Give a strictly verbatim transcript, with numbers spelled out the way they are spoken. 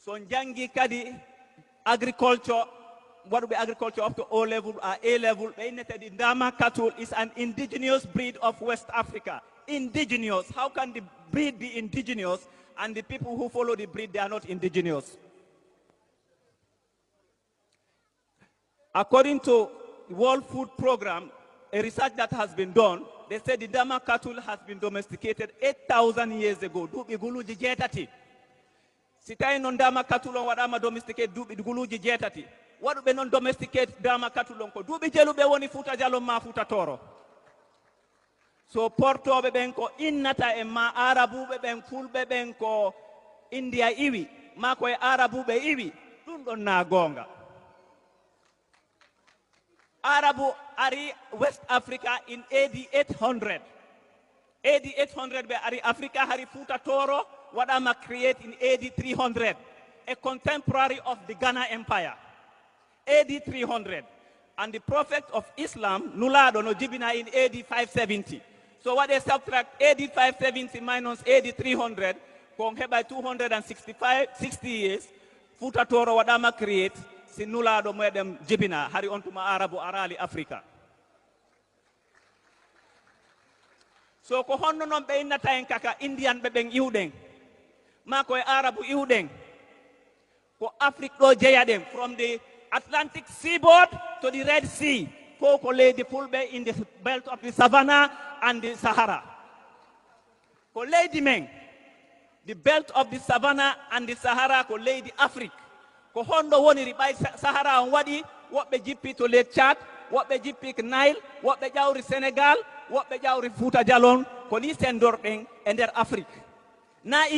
So on janngi kadi agriculture, waɗuɓe agriculture up to O level, uh, A level, ɓe innete the Ndama cattle is an indigenous breed of West Africa. Indigenous. How can the breed be indigenous and the people who follow the breed, they are not indigenous? According to World Food Program, a research that has been done, they said the Ndama cattle has been domesticated eight thousand years ago. Duuɓi guluuji jeetati. Si tawi noon Ndama cattle on waɗaama domesticate duuɓi guluuji jeetati, waɗuɓe noon domesticate Ndama cattle on ko duuɓi jeluɓe woni Fuuta Jalon maa Fuuta Tooro. So portooɓe ɓen ko innata en maa Aarabuuɓe ɓen, Fulɓe ɓen ko India iwi, maa ko e Aarabuuɓe iwi, ɗum ɗon naa goonga. Aarabu ari West Africa in A D eight hundred. A D eight hundred ɓe ari Africa, hari Fuuta Tooro waɗaama create in A D three hundred, a contemporary of the Ghana Empire. A D three hundred. And the prophet of Islam, Nulaaɗo, no jibina in A D five seventy. So waɗe subtract A D five seventy minus A D three hundred, ko on heɓay two hundred and sixty-five, sixty years. Fuuta Tooro waɗaama create si Nulaaɗo meɗen jibina, hari on tuma Aarabu araali Africa. So ko honno noon ɓe innata en kaka Indian ɓe ɓen iwɗen? Maa ko e Aarabu iwɗen? Ko Afrik ɗo jeyaɗen, from the Atlantic seaboard to the Red Sea. Fof ko leydi Fulɓe in the belt of the Savannah and the Sahara. Ko leydi men, the belt of the Savannah and the Sahara ko leydi Afrik. Ko honɗo woniri ɓay Sa-, Sahara on waɗi, woɓɓe jippi to Lake Tchad, woɓɓe jippi ko Nile, woɓɓe ƴawri Senegal, woɓɓe ƴawri Fuuta Jalon, ko ni sendorɗen e nder Afrik. Na i